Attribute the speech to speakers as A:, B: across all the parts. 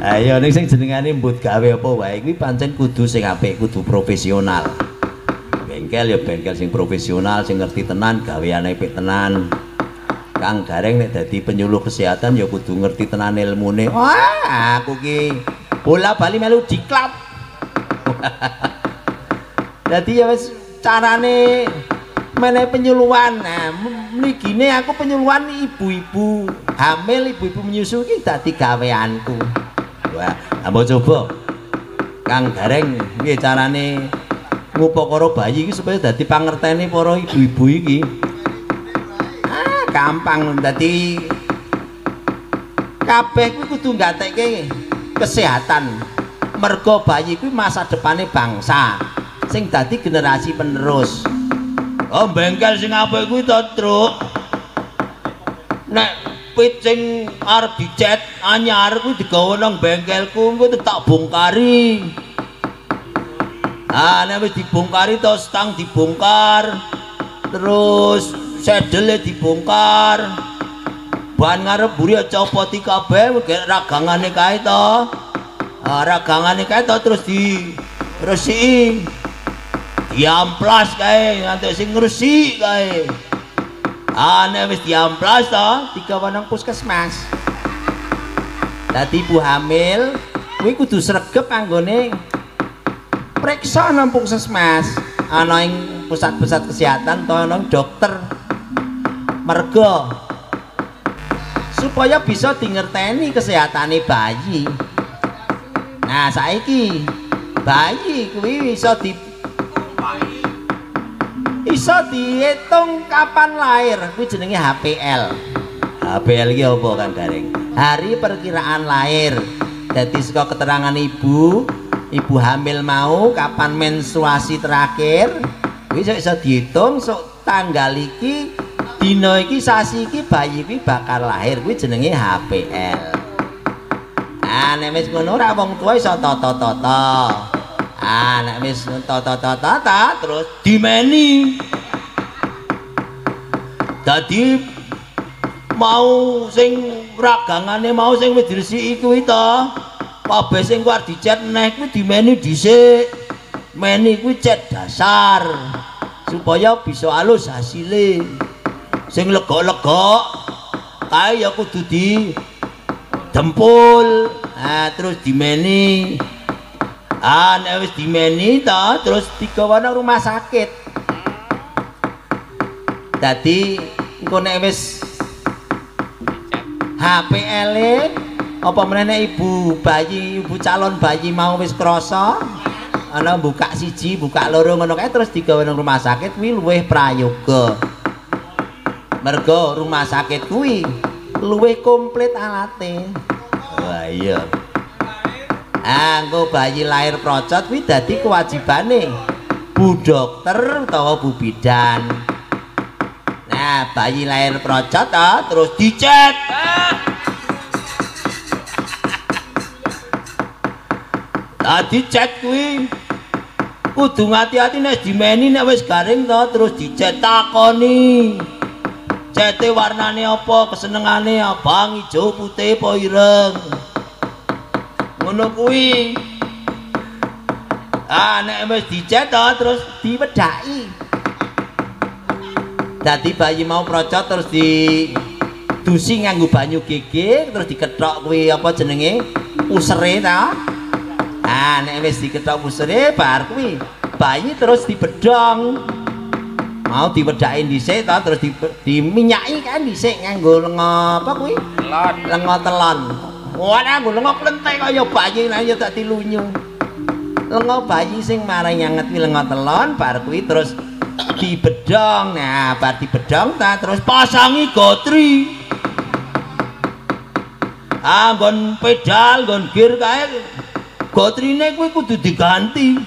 A: Ayo ning sing jenengane mbut gawe apa wae kuwi pancen kudu sing apik, kudu profesional. Bengkel ya bengkel sing profesional, sing ngerti tenan, gaweane apik tenan. Kang Gareng nek dadi penyuluh kesehatan ya kudu ngerti tenan ilmune. Wah, aku ki bola bali melu diklat. Dadi ya wis carane menehi penyuluhan. Nah, mligine aku penyuluhan ibu-ibu hamil, ibu-ibu menyusu iki dadi gaweanku. Wah, mbok coba. Kang Gareng piye carane ngupakara bayi iki supaya dadi pangertene para ibu-ibu iki? Ah, gampang. Dadi kabeh kuwi kudu nggatekke kesehatan. Mergo bayi kuwi masa depane bangsa sing dadi generasi penerus. Oh, bengkel sing apik kuwi to, Truk. Nek pit sing arep dicet anyar kuwi digawa nang bengkelku, engko tak bongkari. Ah, nek wis dibongkari to stang dibongkar. Terus sedele dibongkar. Ban ngarep mburi copoti kabeh ragangane kae to. Ah, ragangane kae to terus diresiki. Diamplas kae nganti sing ngresik kae. Ah, nek wis diamplas to digawa nang puskesmas. Dadi ibu hamil kuwi kudu sregep anggone priksa nang puskesmas, ana ing pusat-pusat kesehatan utawa nang dokter. Mergo supaya bisa dingerteni kesehatane bayi. Nah, saiki bayi kuwi iso di iso dihitung kapan lahir, kuwi jenenge HPL. HPL iki apa Kang Gareng? Hari perkiraan lahir. Dadi saka keterangan ibu, ibu hamil mau kapan menstruasi terakhir, kuwi iso dihitung sok tanggal iki, dina iki, sasi iki bayi kuwi bakal lahir, kuwi jenenge HPL. Ah, nek wis ngono ora wong tuwa iso tata-tata. Ah, nek wis tata-tata terus dimeni. Dadi mau sing ragangane mau sing wis diresiki kuwi to, kabeh sing kuwi dicet neh kuwi dimeni dhisik. Meni kuwi cet dasar supaya bisa alus hasile. Sing legok-legok kae ya kudu di dempul. Nah, terus dimeni. Ah, nek wis dimeni to terus digawa nang rumah sakit. Dadi engko nek wis HPL-e apa meneh nek ibu bayi, ibu calon bayi mau wis krasa ana buka siji, buka loro ngono kae terus digawa nang rumah sakit kuwi luwih prayoga. Mergo rumah sakit kuwi luwih komplit alate. Wah iya. Ah, engko bayi lahir procot kuwi dadi kewajibane bu dokter utawa bu bidan. Nah, bayi lahir procot ah, terus dicet. Nah, dicet kuwi kudu ngati-ati nek dimeni nek wis garing to terus dicet takoni. Cete warnane apa, kesenengane abang, ijo, putih apa ireng. Ngono kuwi. Ah, nek wis dicet to terus diwedhaki. Dadi bayi mau procot terus didusi nganggo banyu gege, terus dikethok kuwi apa jenenge? Usere ta. Ah, nek wis dikethok usere bar kuwi bayi terus dibedhong. Mau diwedhaki dhisik ta terus diminyaki kan dhisik nganggo lenga apa kuwi?
B: Telon.
A: Lenga telon. Wah, nganggo lenga klenthek kaya bayi nah ya dadi lunyu. Lenga bayi sing marai nyanget kuwi lenga telon bar kuwi terus dibedhong. Nah, bar dibedhong ta terus pasangi gotri. Ah, nggon pedal, nggon gear kae gotrine kuwi kudu diganti.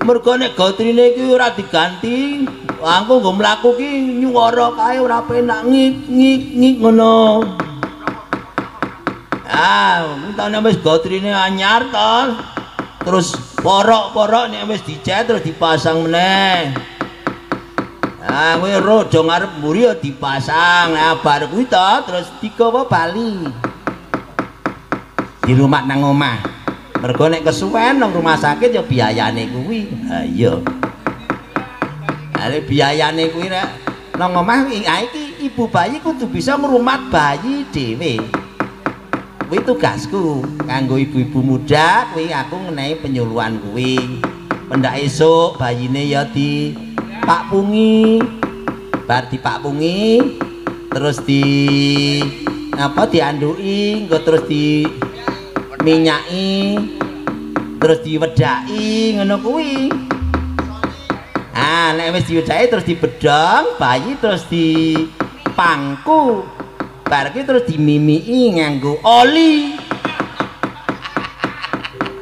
A: Mergo nek gotrine kuwi ora diganti, aku nggo mlaku ki nyuwara kae ora penak ngik ngik ngik ngono. Ah, entane wis gotrine anyar to. Terus porok-porok nek wis dicet terus dipasang meneh. Ah, kuwi roda ngarep mburi ya dipasang. Nah, bar kuwi to terus digawa bali. Dirumat nang omah. Mergo nek kesuwen nang rumah sakit ya biayane kuwi. Ha iya. Lah biayane kuwi nek nang omah iki ibu bayi kudu bisa ngrumat bayi dhewe. Kuwi tugasku kanggo ibu-ibu muda kuwi aku ngenehi penyuluhan kuwi. Pendak esuk bayine ya di Pak Pungi. Bar di Pak Pungi terus di apa dianduki, engko terus di minyaki, terus diwedaki ngono kuwi. Ah, nek wis diwedaki terus dibedhong, bayi terus dipangku. Bar ki terus dimimiki nganggo oli.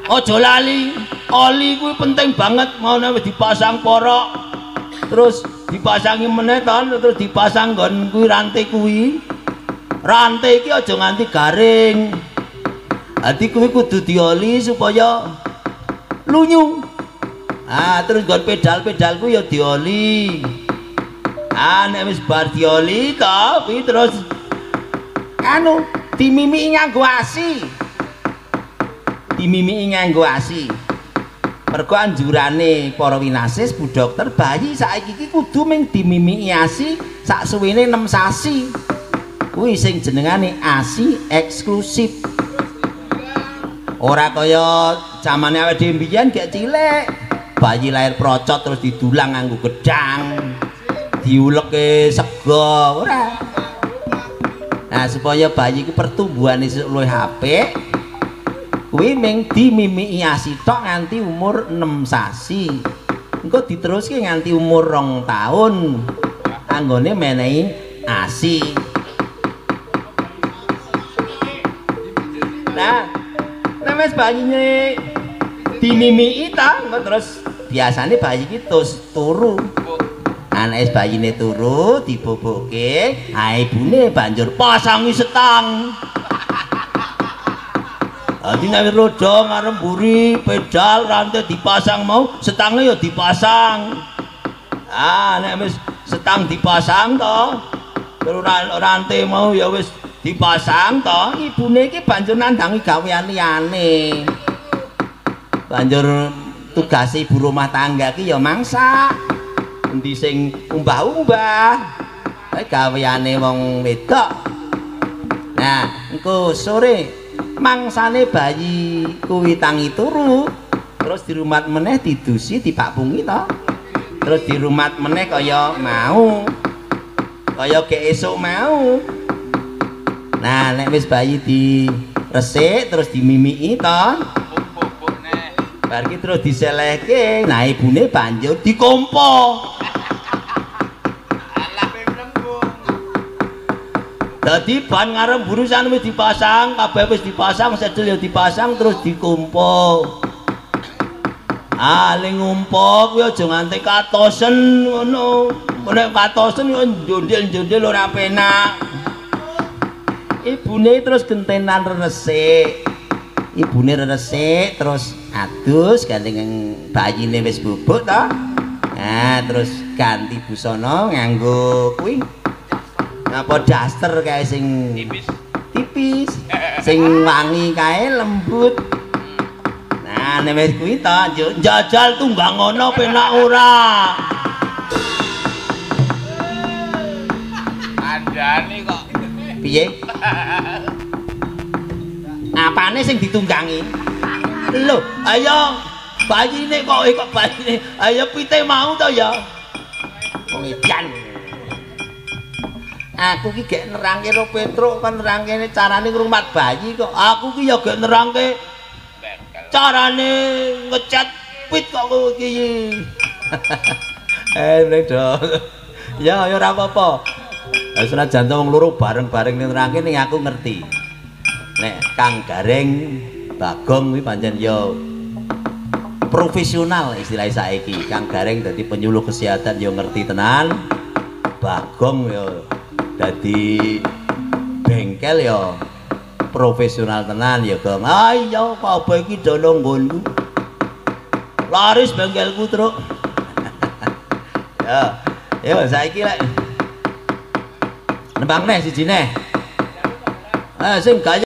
A: Aja lali, oli kuwi penting banget, mau nek wis dipasang porok terus dipasangi meneh ton, terus dipasang nggon kuwi rantai kuwi. Rantai iki aja nganti garing. Dadi kuwi kudu dioli supaya lunyu. Ah, terus nggon pedal-pedal kuwi ya dioli. Ah, nek wis bar dioli to, kuwi terus anu dimimiki nganggo ASI. Dimimiki nganggo ASI. Mergo anjurane para winasis Bu Dokter, bayi saiki iki kudu mung dimimiki ASI sak suwene 6 sasi. Kuwi sing jenengane ASI eksklusif. Ora kaya zamane awake dhewe mbiyen gek cilik, bayi lahir procot terus didulang nganggo gedang, diuleke sego, ora. Nah, supaya bayi iki pertumbuhane luwih apik, kuwi mung dimimiki ASI tok nganti umur 6 sasi. Engko diteruske nganti umur 2 tahun. Anggone menehi ASI. Nah, nek wis bayine dimimiki ta, engko terus biasane bayi iki terus turu. Anake wis bayine turu, diboboke, ha ibune banjur pasangi setang. Dadi nek roda ngarep mburi, pedal rantai dipasang mau, setange ya dipasang. Ah, nek wis setang dipasang to, terus rantai mau ya wis dipasang to, ibune iki banjur nandangi gawean liyane. Banjur tugas ibu rumah tangga iki ya mangsak. Endi sing umbah-umbah, gaweane wong wedok. Nah, engko sore mangsane bayi kuwi tangi turu, terus dirumat meneh didusi dipakpungi to. Terus dirumat meneh kaya mau. Kaya gek esuk mau. Nah, nek wis bayi diresik terus dimimiki to. Bar ki terus diselehke, nah ibune banjur dikompo. Dadi ban ngarep burusan wis dipasang, kabeh wis dipasang, sedel ya dipasang terus dikompo. Ah, ning ngumpo kuwi aja nganti katosen ngono. Nek katosen yo njondel-njondel ora penak. Ibune terus gentenan resik. Ibune resik terus adus gandeng bayine wis bubuk to. Nah, terus ganti busana nganggo kuwi. Apa daster kae sing tipis. Tipis, sing wangi kae lembut. Nah, nek wis kuwi to njajal tunggang ngono penak ora.
B: Andane kok.
A: Piye? Apane sing ditunggangi? Lho, ayo bayine kok kok bayine. Ayo pite mau to ya. Wong edan. Aku ki gek nerangke ro Petruk kon nerangke carane ngrumat bayi kok. Aku ki ya gek nerangke carane ngecat pit kok kowe iki. Mrene do. Ya ya ora apa-apa. Senajan to wong loro bareng-bareng nerangke ning aku ngerti. Nek Kang Gareng Bagong kuwi pancen ya profesional istilahnya saiki. Kang Gareng dadi penyuluh kesehatan ya ngerti tenan. Bagong ya dadi bengkel ya profesional tenan ya, Gong. Ah iya kabeh iki dono nggonku. Laris bengkelku, Truk. Ya, ya saiki lek nembang neh siji neh. Ah sing gaya